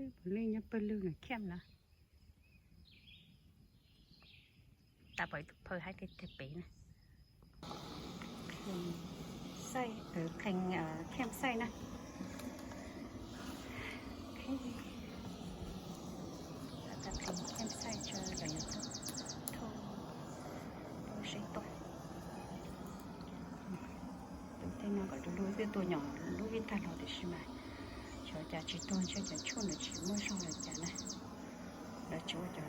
Pawg lwg nyob pawg lwg no, camp no. Tab pom ib tug phaw hais tiag tiag pem na. Campsite na. Tab pom campsite tso lawv yuav tuaj thauj, tuaj seb tuaj. Tus tej no kom tus lub twb tuaj nyom lub vij tag los tiam sis mas xyov cas tsis tuag ntshe cov tshuaj ntawd tsis muaj zog los cas na. Lawv tsis ua cov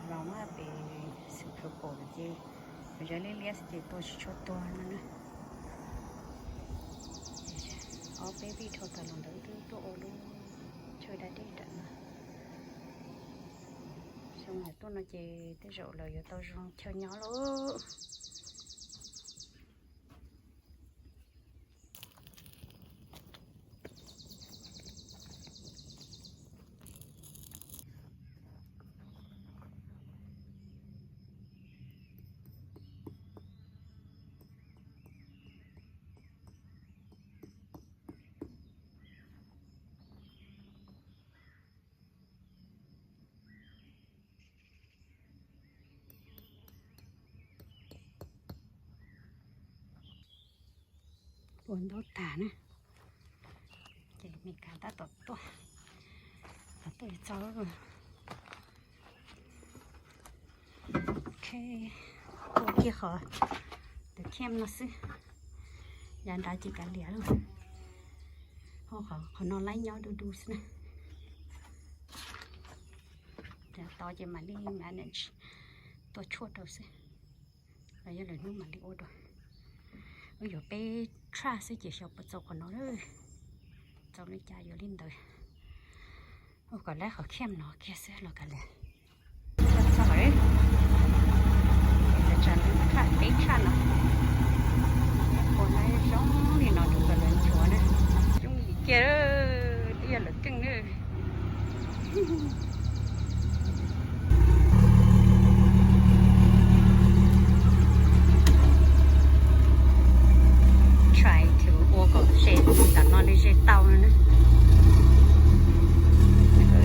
vloog pem xwm khawv pom lawm ces cov liab liab xwb ces tua tsis tshua tuag no na. Ob peb vij dhau tas los ntawd twb tuaj ua lub chaw da dej nram no. Xyoo no tuaj no ces tej zaum lawv yuav tau zoo chaw nyob lauj. Ua ntaub tag na, ces Meskas tab tom tuaj, tuaj txog. Ok, ua kiag qhov tus camp no xwb, yav nrad ces kav liam lauj. Qhov no laib nyob du du xwb na. Yav tod ces mam li manage tua tshuaj rau xwb, los yog lwm hnub mam li ua dua. Wb yuav peb track xwb ces xyov puas txaus qhov no, txaus li cas yuav li ntawd. Ua kom laib qhov camp no kiag xwb los kav liam. Txog txog lawm, tsa tsa peb track no, ua laib zoo li no rau kom lawv nchuav na. Yooj yim kiag, twb yog lawv keej na. Try to ua kom ze, tam no li ze tau no na.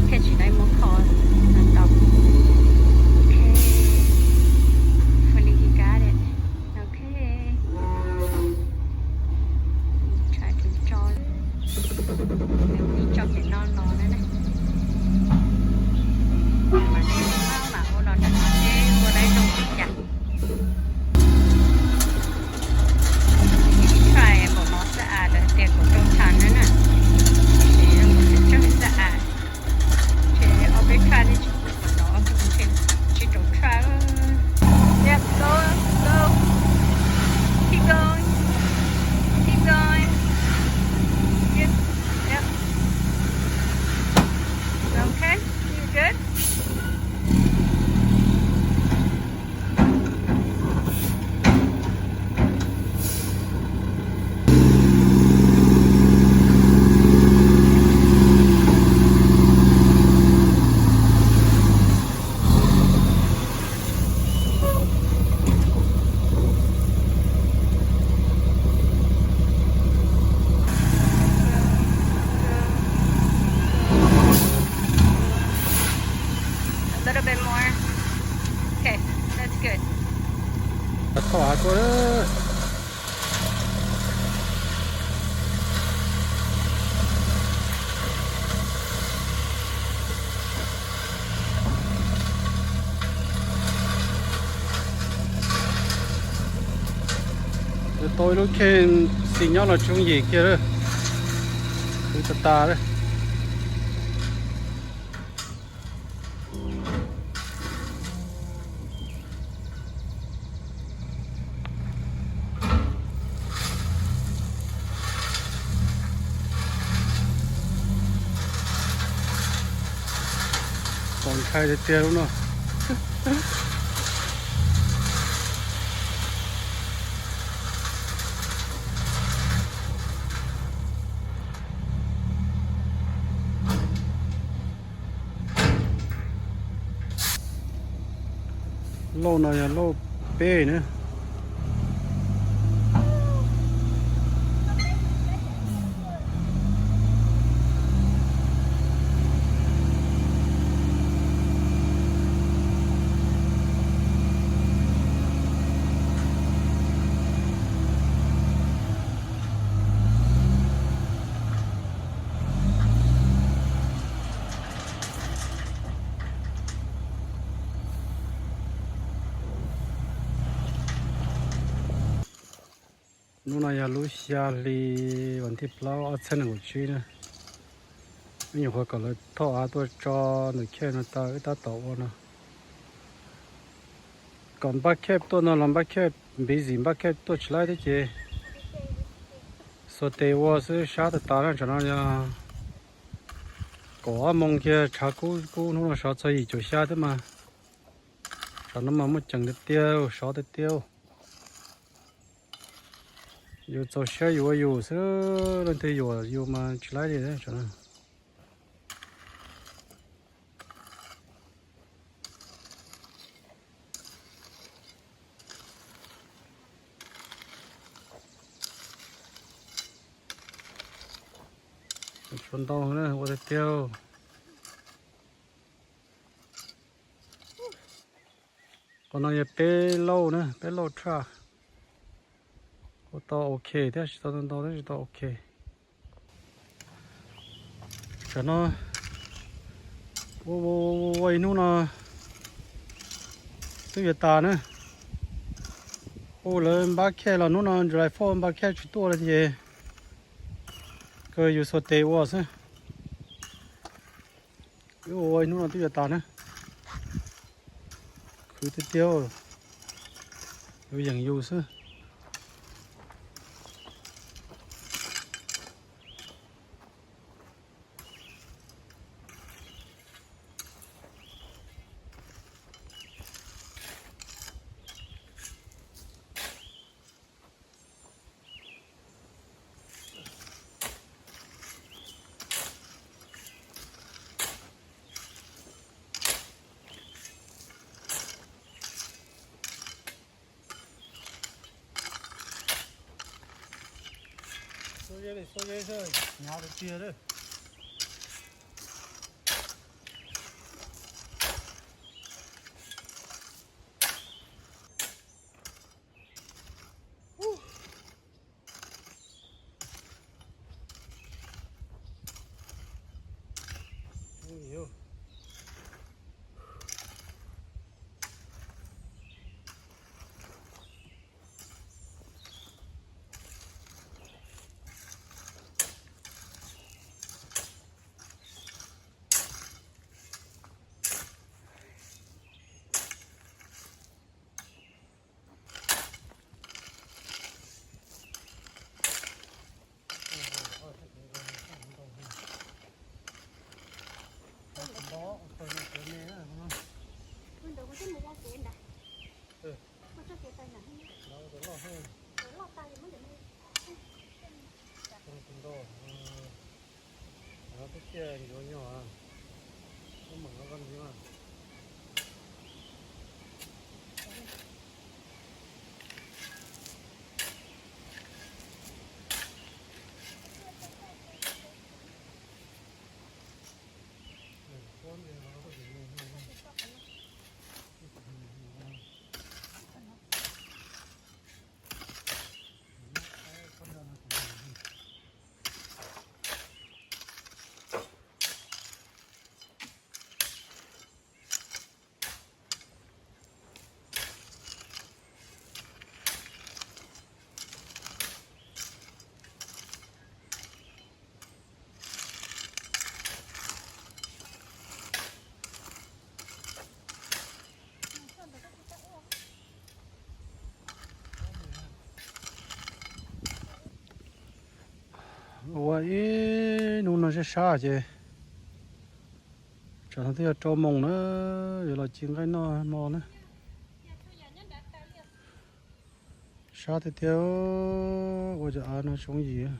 Thiaj tsis tau muab kho tau. Ok. Fully he got it. Ok. Try to tso, tso pem no los na. Mas ua los nram no seb ua laib zoo li cas. Try npaum no xwb as, lawv tias kaum rau tag na na. Ces zoo nkaus tsawg tsawg xwb as. Ces ob peb try li tsis pom no, tsib rau try. Yep, go, go. Keep going. Keep going. Yep, yep. Okay, you good? A little bit more. Okay, that's good. Thaum tuaj tau ib lub camp xis nyob los tsoom yim kiag lawm, tas tas lawm. Pom ntshai tiag tiag lub no. Lauj no yog lauj peb na. Hnub no yog lub xya hli vas thib plaub ob txhiab nees nkaum tsib na. Wb nyuam qhuav kom lawv thauj av tuaj tso ntawm khej no tau, wb tab tom ua no. Kom npaj khej tuaj no los npaj khej, busy npaj khej tuaj tsis laib thiab ces xuas tes ua xwb, sab tas tas na. Tsam no yog kaum ob moos kiag, tshav kub kub, hnub no sov txog yim caum xya thiab mas. Tsam no mas muaj ceem tiag tiag, sov tiag tiag. Yus txaus siab yus ua yus xwb, leej twg yuam yus mas tsis laib li. Tshuav ntau na, ua tiag tiag. Qhov no yog peb lauj na, peb lauj truck. Ua tau ok thiab, tsis tau ntau ntau thiab, tsis tau ok. Tsam no ua ua ua ib hnub no twb yuav tas na. Ua lawv npaj khej los hnub no July four npaj khej tsis tuaj li ces kawg yus xuas tes ua xwb. Wb ua ua ib hnub no twb yuav tas na. Khwv tiag tiag, yus yeem yus xwb. Xub zeb li xub zeb xwb, hnyav tiag tiag lawm. Ua ib hnub no sab sab ces tsam no twb yog rau moos na, yuav los ci nqaij noj hmo na. Sab tiag tiag, ua cov av no tsoov yim.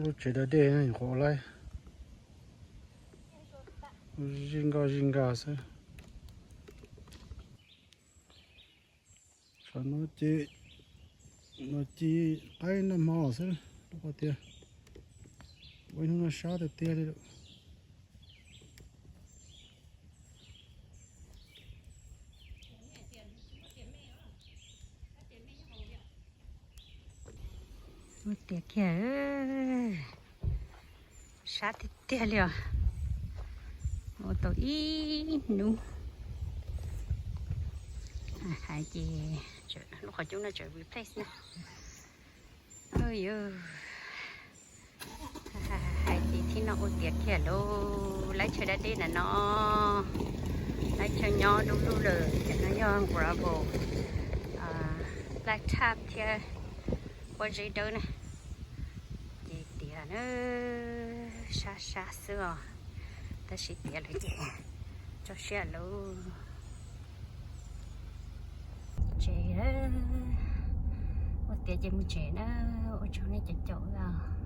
Lub tsev da dej nyuam qhuav ua laib, zij nkoj zij nkag xwb. Tsam no ces no ci qaib noj hmo xwb, rau qhov tias ua ib hnub no sab tiag tiag li lawm. Tiav kiag, sab tiag tiag li os. Ua tau ib hnub hais ces lub qhov cub no tseem replace na. Hais ces thib no ua tiav kiag lauj, lab chaw dab deb na no, lab chaw nyob dub dub lawm, cov no yog gravel, black top thiab pob zeb dawb na. Ces tiav na, sab sab xwb os, tab sis tiav lawm ces tso siab lauj. Tsev, ua tiav ces mus tsev na, ua tsaug nej cov caum os.